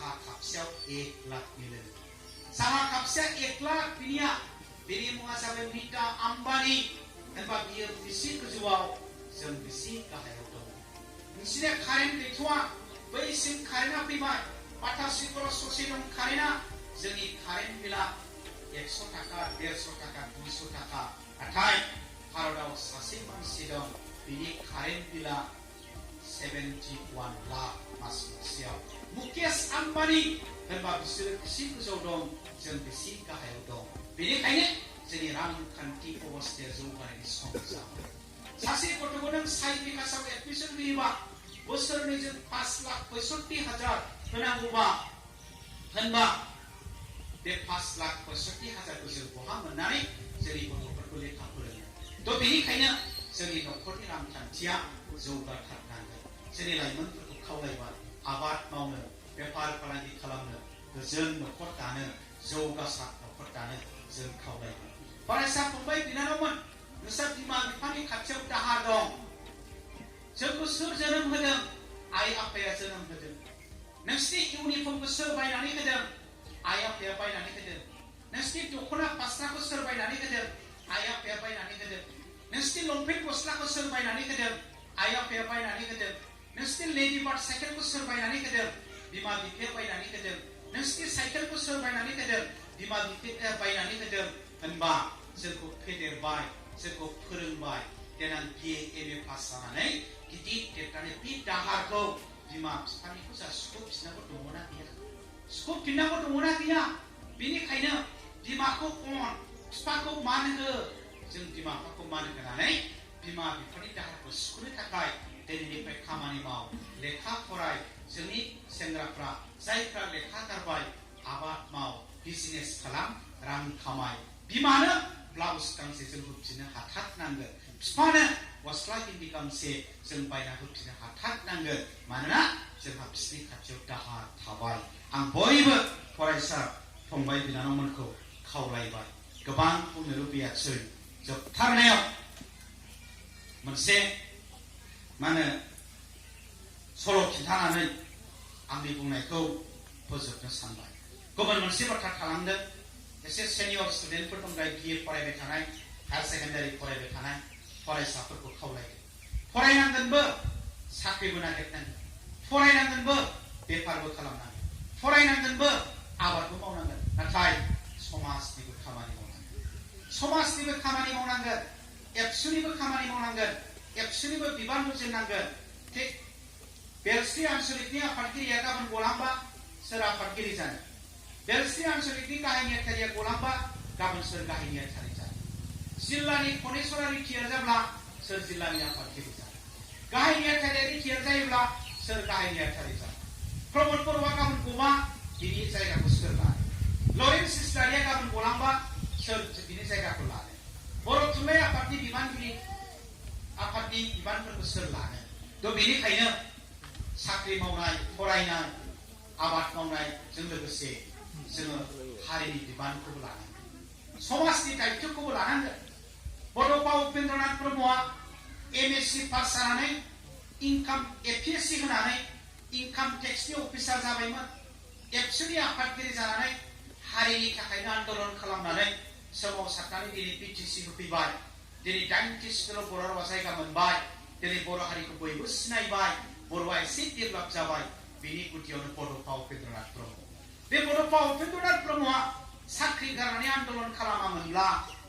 साहा खापसेयाव 1 लाख मिलो साहा खापसेया 1 लाख बिनि मुङा जाबाय नीता आम्बानी होनबा बियो बिसि गोजौआव जों बिसि गाहायाव दं नोंसिना कारेन्ट गैथ'वा बैसिम कारेन्टआ फैबाय पाटासिखर ससे दं कारेन्टआ जोंनि कारेन्ट बिला 100 टाका 150 टाका 200 टाका नाथाय भारताव सासे मानसि दं बिनि कारेन्ट बिला 71 लाख मास मोनसेयाव मुकेश आम्बानी होनबा बिसोरो बिसि गोजौआव दं जों बिसि गाहायाव दं बेनिखायनो जोंनि रांखान्थि अबस्थाया जौगानायनि सम जाबाय सासे गथ'खौ नों साइन्स क्लासाव एडमिशन होयोबा बोसोरनै जों 5,65,000 होनांगौबा होनबा बे 5,65,000 खौ जों बहा मोननानै जोंनि गथ'फोरखौ लेखा फोरोंनो थ' बेनिखायनो जोंनि न'खरनि रांखान्थिया जौगाथारनांगोन जोंनि लाइमोनफोरखौ खावलायबाय आबाद मावनो बेफार फालांगि खालामनो गोजोन न'खर दानो जौगासार न'खर दानो जों खावलायबाय फरायसा फंबाय बिनानावमोन नोंसोर बिमा बिफानि खाथियाव दाहा दं जोंखौ सोर जोनोम होदों आइ आफाया जोनोम होदों नोंसिनि इउनिफर्मखौ सोर बायनानै होदों आइ आफाया बायनानै होदों नोंसिनि दख'ना फास्राखौ सोर बायनानै होदों आइ आफाया बायनानै होदों नोंसिनि लंपेन्ट गस्लाखौ सोर बायनानै होदों आइ आफाया बायनानै होदों नोंसिनि लेडि बार्ड साइकेलखौ सोर बायनानै होदों बिमा बिफाया बायनानै होदों नोंसिनि साइकेलखौ सोर बायनानै होदों बिमा बिफाया बायनानै होदों होनबा जोंखौ फेदेरबाय जोंखौ फोरोंबाय देनां BA MA पास जानानै गिदिर देरनानै बे दाहारखौ बिमा बिफानिखौ जा सुख'फिननांगौ दङना गैया सुख'फिननांगौ दङना गैया बेनिखायनो बिमाखौ अन बिफाखौ मान हो जों बिमा बिफाखौ मान होनानै बिमा बिफानि दाहारखौ सुख'नो थाखाय दिनैनिफ्राय खामानि माव लेखा फराय जोंनि सेंग्राफ्रा जायफ्रा लेखा गारबाय आबाद माव बिजनेस खालाम रां खामाय बिमानो ब्लाउस गांसे जों होफिननो हाथारनांगोन बिफानो गस्ला गिन्दि गांसे जों बायना होफिननो हाथारनांगोन मानोना जोंहा बिसिनि खाथियाव दाहार थाबाय आं बयबो फरायसा फंबाय बिनानावमोनखौ खावलायबाय गोबां बुंनो लुबैयासै जोबथारनायाव मोनसे सल' खिन्थानानै आंनि बुंनायखौ फोजोबनो सानबाय गुबुन मोनसे बाथ्रा थालांदों एसे सेनियर स्टुडेन्टफोर दं जाय BA फरायबाय थानाय हायार सेकेन्डारि फरायबाय थानाय फरायसाफोरखौ खावलायदों फरायनांगोनबो साख्रिबो नागिरनांगोन फरायनांगोनबो बेफारबो खालामनांगोन फरायनांगोनबो आबादबो मावनांगोन नाथाय समाजनिबो खामानि मावनांगोन एबसुनिबो खामानि मावनांगोन एबसुनिबो बिबान रुजुननांगोन थिग बेलस्रि आनसलिकनि आफादगिरिया गाबोन गलांबा सोर आफादगिरि जानो बेलस्रि आनसलिकनि गाहाय नेहाथारिया गलांबा गाबोन सोर गाहाय नेहाथारि जानो जिल्लानि खनेसरा रिटियार जाब्ला सोर जिल्लानि आफादगिरि जानो गाहाय नेहाथारिया रिटियार जायोब्ला सोर गाहाय नेहाथारि जानो प्रमद बर'आ गाबोन गबा बिनि जायगाखौ सोर लानो लरेन्स इस्लारिया गाबोन गलांबा सोर बिनि जायगाखौ लानो बर' थुनलाइ आफादनि बिबानफोरखौ सोर लानो थ' बेनिखायनो साख्रि मावनाय फरायनाय आबाद मावनायजों लोगोसे जोङो हारिनि बिबानखौबो लानांगोन समाजनि दायित्वखौबो लानांगोन बड'फा उपेन्द्रनाथ ब्रह्मआ MSc पास जानानै इनकाम APSC होनानै इनकाम टेक्सनि अफिसार जाबायमोन एबसुनि आफादगिरि जानानै हारिनि थाखायनो आन्दलन खालामनानै सोमावसारनानै दिनै BTC होफैबाय दिनै 90 स्कुलाव बर' रावा जायगा मोनबाय दिनै बर' हारिखौ बयबो सिनायबाय बर'आ एसे डेभेलप जाबाय बिनि गुदियावनो बड'फा उपेन्द्रनाथ ब्रह्म बे बड'फा उपेन्द्रनाथ ब्रह्मआ साख्रि गारनानै आन्दलन खालामामोनब्ला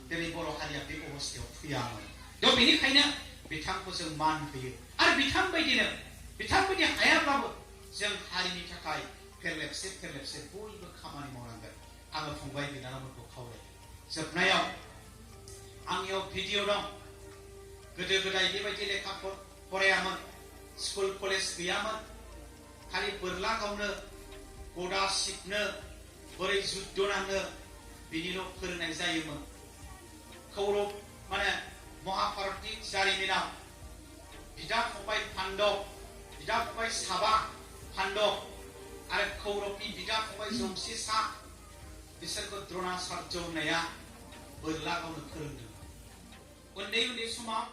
दिनै बर' हारिया बे अबस्थायाव फैयामोन थ' बेनिखायनो बिथांखौ जों मान होयो आरो बिथांबायदि हायाब्लाबो जों हारिनि थाखाय फेरलेबसे बयबो खामानि मावनांगोन आङो फंबाय बिनानावफोरखौ खावलायो जोबनायाव आंनियाव भिडिअ दं गोदो गोदाय बेबायदि लेखा फरायामोन स्कुल कलेज गैयामोन खालि बोरला गावनो गदा सिबनो बोरै जुद्ध नांनो बिनिल' फोरोंनाय जायोमोन कौरव महाभारतनि जारिमिनाव बिदा फंबाय पान्डब बिदा फंबाय साबा पान्डब आरो कौरवनि बिदा फंबाय जौसे सा बिसोरखौ द्रोणाचार्य होननाया बोरला गावनो फोरोंदों उन्दै समाव